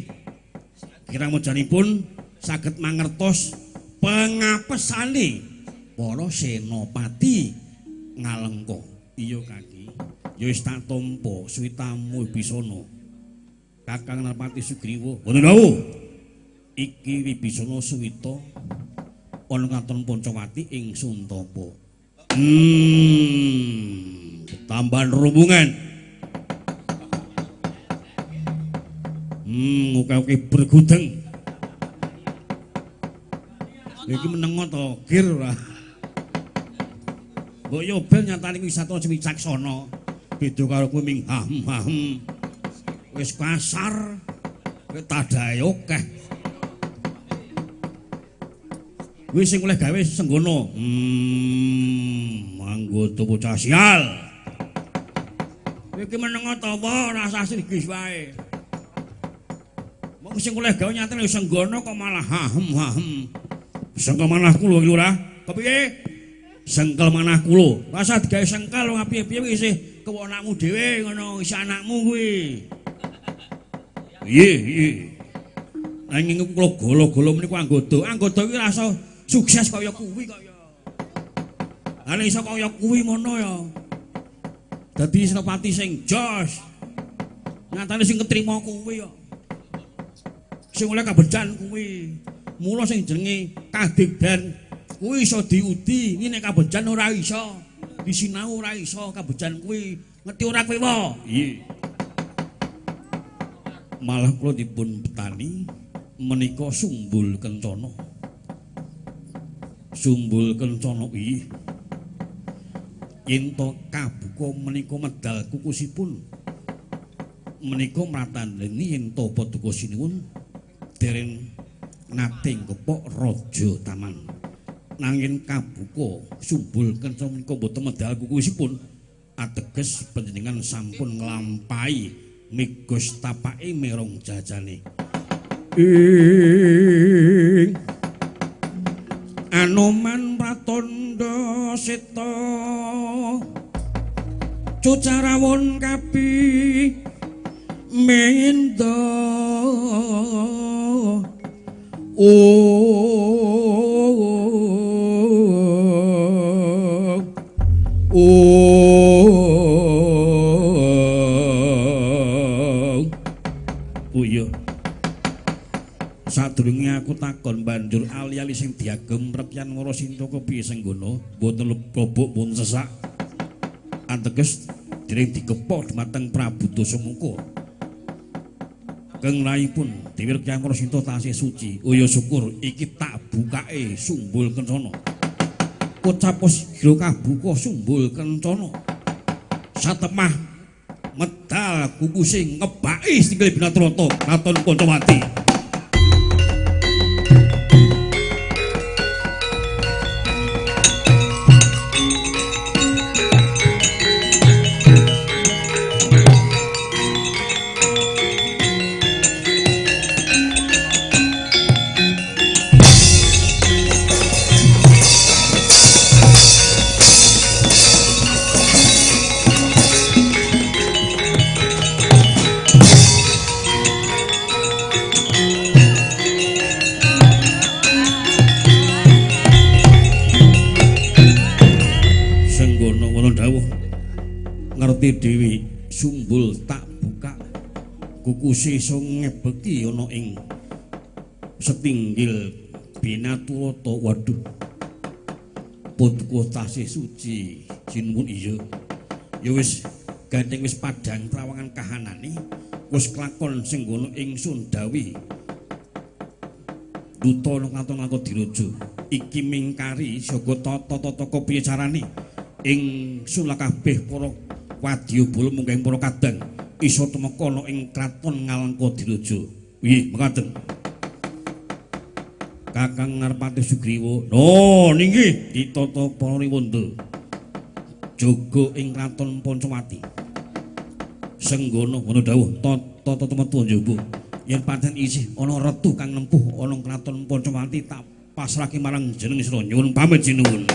Kiramojanipun saged mangertos pengapesane para senopati Ngalengka. Iya kaki. Ya wis tak tampa suwitamu Wibisana. Kakang Narpati Sugriwa. Wonten dawuh. Iki Wibisana suwita ana kraton Pancawati ing Suntapa. Tambahan rombongan. Oke-oke bergudeng. Iki menengo to, gir ora. Mbok yo ben nyatane wisata wicaksana. Beda karo kowe ming ham-ham. Wis kasar, kowe tadahe akeh. Wis sing oleh gawe Senggono. Anggota bocah sial. Kowe iki menengo ta apa ora usah srigis wae. Mong sing oleh gawe nyatane Senggono kok malah ham-ham. Sengkel manah kula iki lurah. Kepiye? Sengkel manah kula. Rasa digawe sengkel wong piye-piye isih kewonakmu dhewe ngono, isih anakmu kuwi. Iya, iya. Nanging kula golo-golo meniku anggota. Anggota iki rasa sukses kaya kuwi kok ya. Lah iso kaya kuwi ngono ya. Dadi senopati sing jos. Nyatane sing ketrima kuwi ya. Sing oleh kabejan kuwi. Mula sing jenenge kadigdan kuwi iso diudi, iki nek kabejan ora iso. Disinau ora iso kabejan kuwi. Ngerti ora kowe wae? Iya. Malah kula dipun petani menika Sumbul Kencana. Sumbul Kencana iki yen to kabuka menika medal kukusipun menika mratandheni yen to paduka sinuwun dereng nate ngepok raja taman. Nanging kabuka Sumbul Kencana menika mboten medal kukusipun ateges panjenengan sampun nglampahi migos tapake merong jajane. Ing Anoman Pratandha Seta cucarawon kapi mendha Oh iya. Sadurunge aku takon banjur ali-ali sing diagem Rekyan Warasinta kepiye Senggono mboten lobok pun sesak. Ateges dereng dikepok dhumateng Prabu Dasamuka. Keng raipun Dewi Rekyan Warasinta tasih suci. Oh ya syukur iki tak bukake Sumbul Kencana. Kocap sigra kabuka Sumbul Kencana. Satemah medal kukuse ngebaki sikile Binatrata Kraton Pancawati. Karepe dhewe sumbul tak buka kukuse iso ngebeki ana ing setinggil Binaturata. Waduh. Putuku tasih suci. Sinuwun iya. Ya wis gandeng wis padhang trawangan kahanane wis kelakon sing ngono ingsun dawuhi. Duta nang katon Diraja iki mingkari jaga tata-tata piye carane ingsun kabeh para wadyabala munggah para kadang iso tumeka ana ing kraton Ngalengka Diraja. Nggih, mekaten. Kakang Ngarpati Sugriwa. No, ninggih ditata para riwanda. Jaga ing kraton Pancawati. Senggono ngono dawuh tata tumetu njaba. Yen pancen isih ana retu kang nempuh ana kraton Pancawati tak pasrahke marang jeneng sira. Nyuwun pamit sinuwun.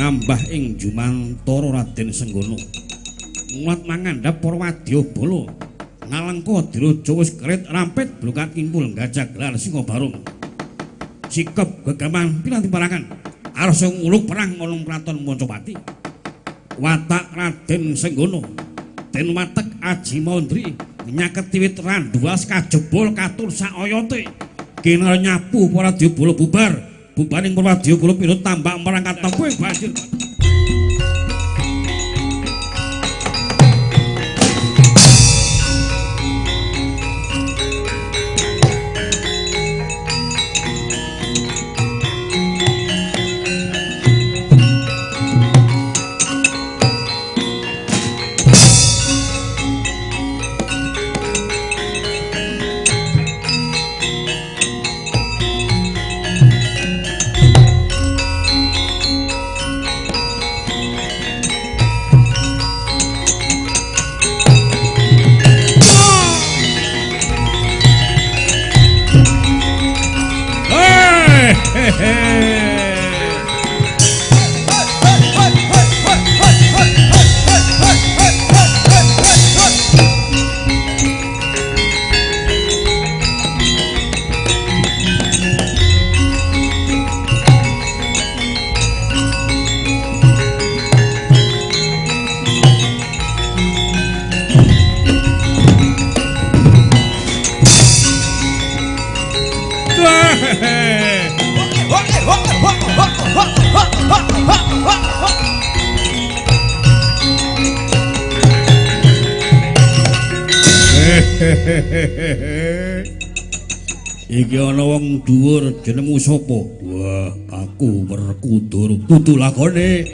Ngambah ing jumantara Raden Senggono. Ngulat mangandhap para wadyabala. Ngalengka Diraja wis kerit rampit blokat kimpul gajah gelar singa barung. Sikep gegaman piranti parangan. Arsa nguluk perang ana kraton Pancawati. Watak Raden Senggono den watek Aji Mondri nyaketi wit randuwas kajebol katur sak oyote. Kinara nyapu para wadyabala bubar. Bubaring para wadyabala pinut tambak marang katempuh banjur. Iki ana wong dhuwur jenengmu sapa? Wah, aku Werkudara. Kudu lakone.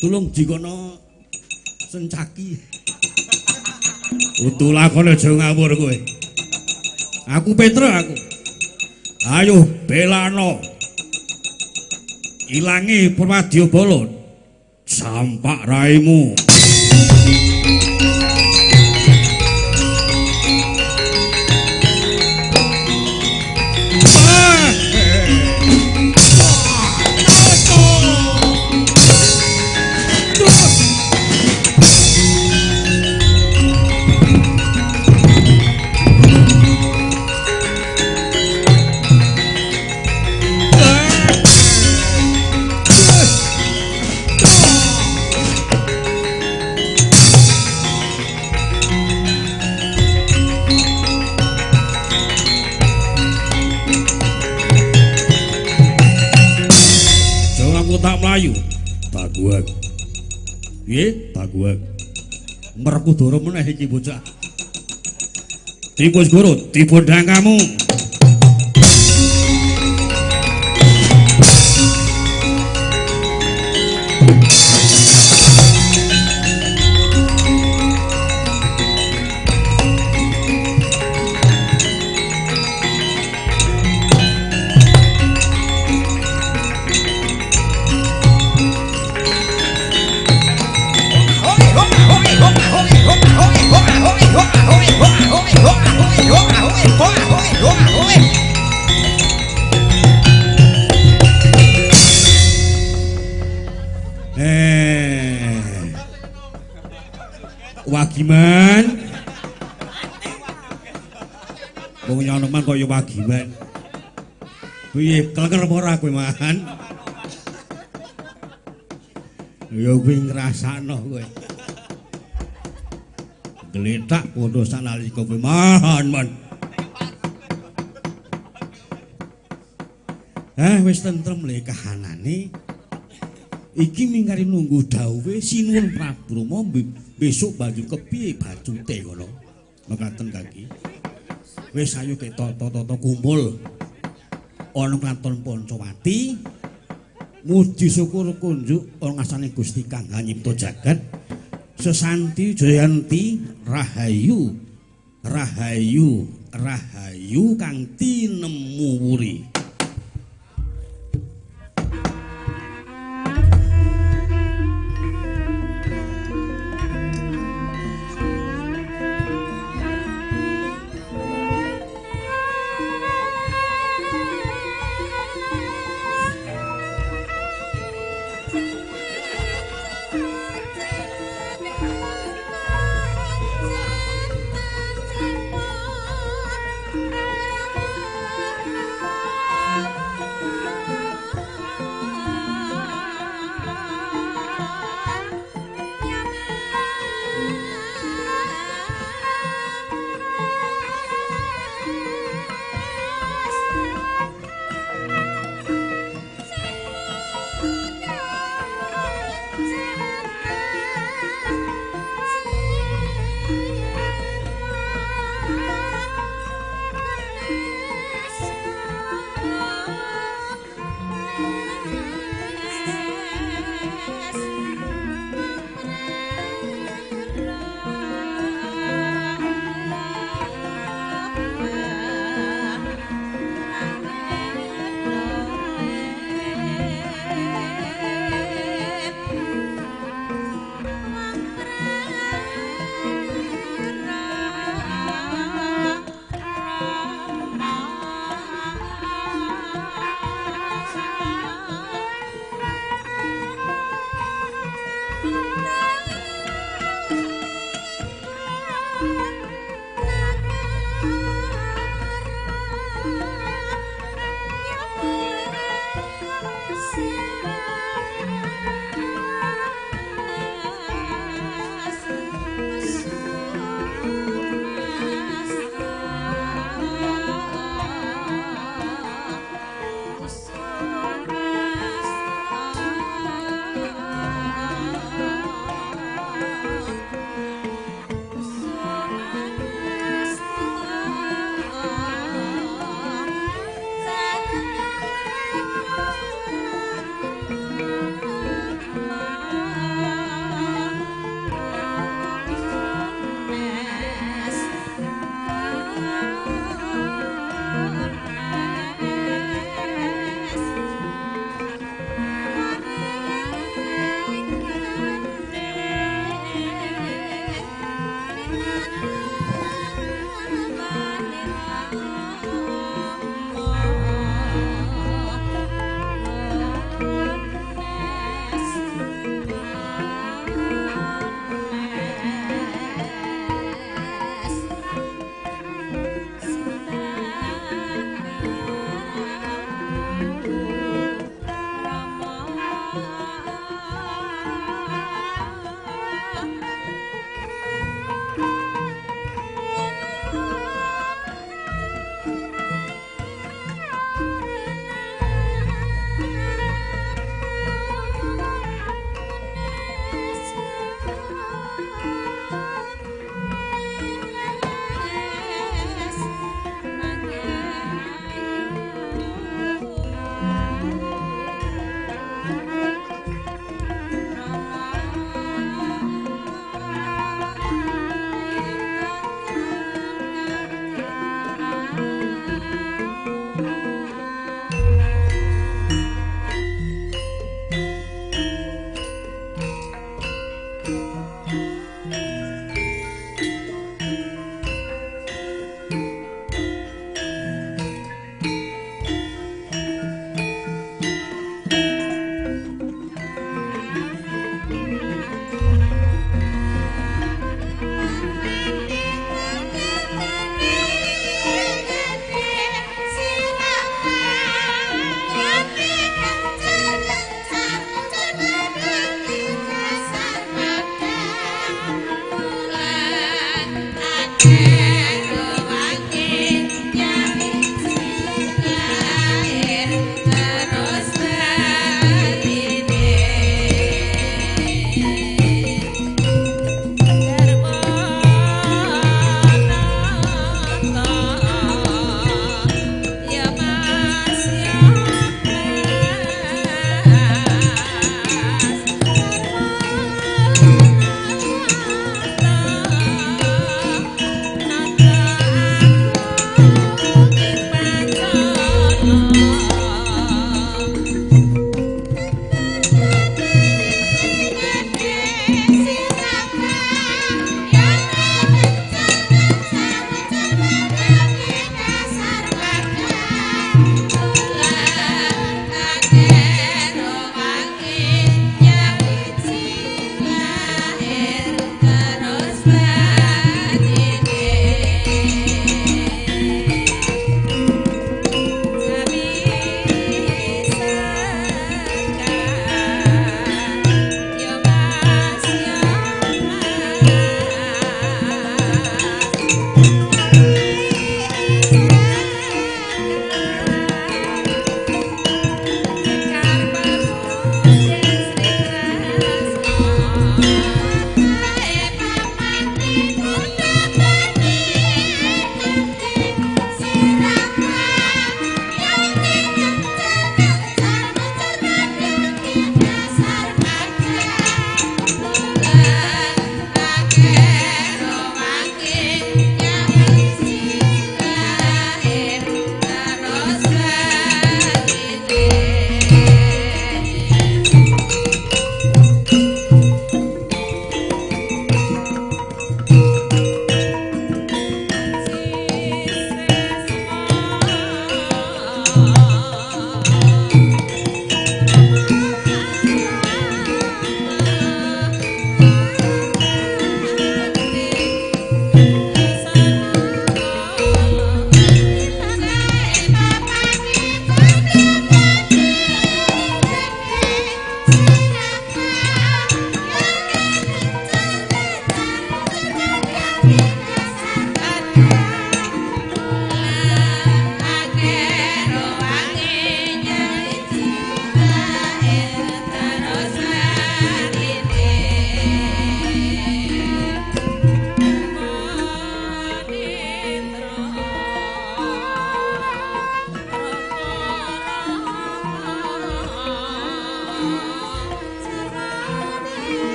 Tulung dikono sencaki. Utu lakon aja ngawur kowe. Aku Petra aku. Ayo belano. Ilangi Purwadyabala. Sampak raimu. Mlayu. Taguwek. Piye? Taguwek. Merkudara meneh iki bocah. Tikus guru, dibondang kamu. Wagiman. Wong nyonoman kaya wagiman. Piye klenger apa ora kowe, Man? Ya kuwi ngrasakno kowe. Gletak padha sanalika kowe, Man, Man. Wis tentrem le kahanane. Iki mingkari nunggu dawuhe Sinuwun Prabu Rama besok banjur kepiye bacute ngono. Mekaten kaki. Wis ayo kita tata-tata kumpul ana kraton Pancawati. Muji syukur kunjuk ana ngasane Gusti kang nyipta jagat. Sesanti Jayanti Rahayu Rahayu Rahayu kang tinemu wuri.